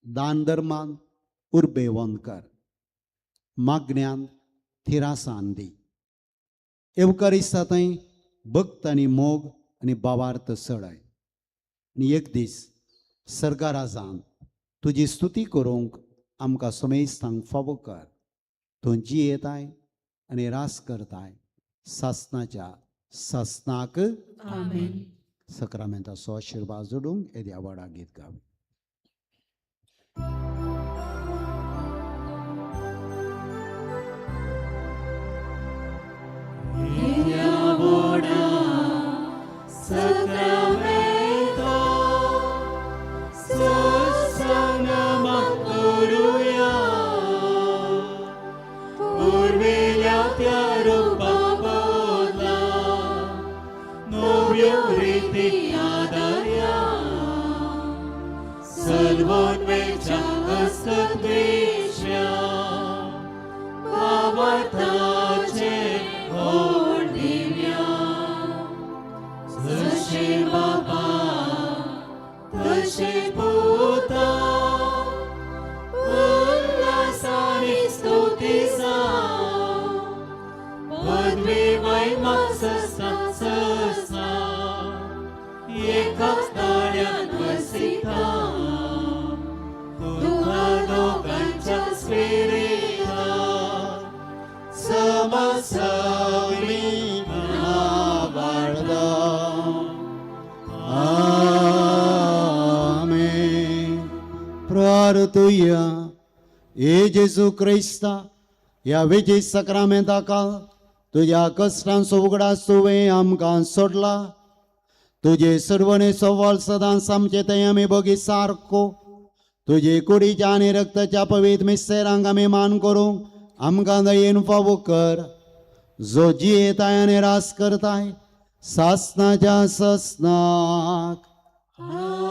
दान धर्मान उर्बेवंत कर. मागण्यान थिरासान दी. येवकरिस्ता थंय भक्त आनी मोग आनी भावार्थ चडय आनी एक दीस सर्गाराजान तुजी स्तुती करूंक आमकां समेस्तांक फावो कर. तूं जियेताय आनी रास करताय सासनाच्या सासनाक. आमेन. सक्रामेंताचो आशिर्वाद जोडूंक येद्या व्हडा गीत गावे. पुर्विल्या त्या रुपा बदला नव्यो रिती आदार्या सलवोन वेच्या हस्तद्वेश्या भावार्थाचे व्हड दिव्या जशें बाबा तशें पुता उल्हासानी स्तुती पदवी महिमा सस्ना सस्ना एकाच ताळ्यान वसिता तुका लोकांच्या स्पिरिता समसमी नावाळदा. आमेन. प्रार्थुया. हे जेजू क्रिस्ता, ह्या विजय सक्रामेंताका तुज्या कश्टांचो उगडास तुवें आमकां सोडला. तुजे सर्वणे सवाल सदांच आमचे थंय आमी बगी सारको तुजे कुडीच्या आनी रक्ताच्या पवित्र मिस्तेरांक आमी मान करूंक आमकां दयेन फावो कर, जो जियेताय आनी रास करताय सासनाच्या ससनाक. आमेन.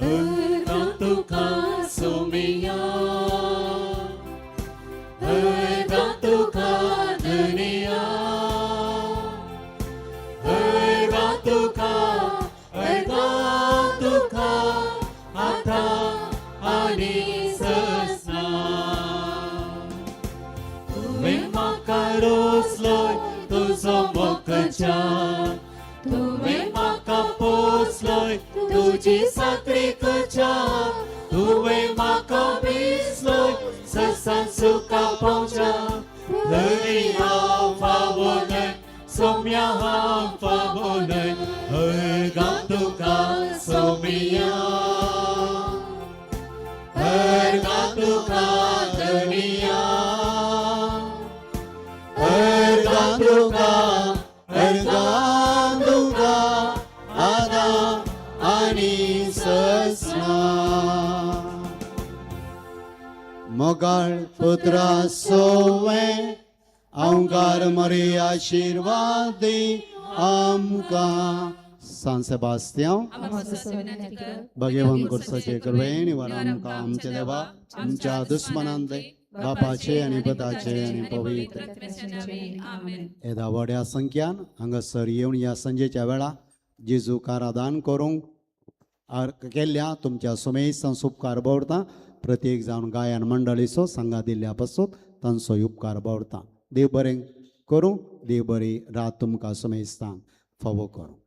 अर्गां तुका सोमिया, अर्गां तुका धनिया, अर्गां तुका, अर्गां तुका आतां आनी ससना. तुवें म्हाका रोसलोय तुजो मोकच्या, तुवें म्हाका पोसलोय तुजी साकरी करच्या, तुवें म्हाका विसलोय ससान सुखा पावच्या. धनी हांव फावो न्हय, सोम्या हांव फावो न्हय, अर्गां तुका सोमिया, अर्गां तुका धनिया, अर्गां तुका, अर्गां तुका आदां आनी ससना. मोगाळ पुत्रा सोवे अंकार मरे आशिर्वाद दी आमकां. सान सेबास्त्यांव, भगवान कोर्साचे कृपेन निवार आमकां आमच्या देवा आमच्या दुस्मनांतले बापाचे आनी पुताचे आनी पवित्र आमेन. येदा व्हड्या संख्यान हांगासर येवन ह्या सांजेच्या वेळा जेजू कारादान करूंक केल्ल्या तुमच्या सुमेस्तांचो उपकार दवरता. प्रत्येक जावन गायन मंडळीचो सांगा दिल्ल्या पासून तांचो उपकार दवरता. देव बरें करूं, देव बरी रात तुमकां सुमेस्तांक फावो करूं.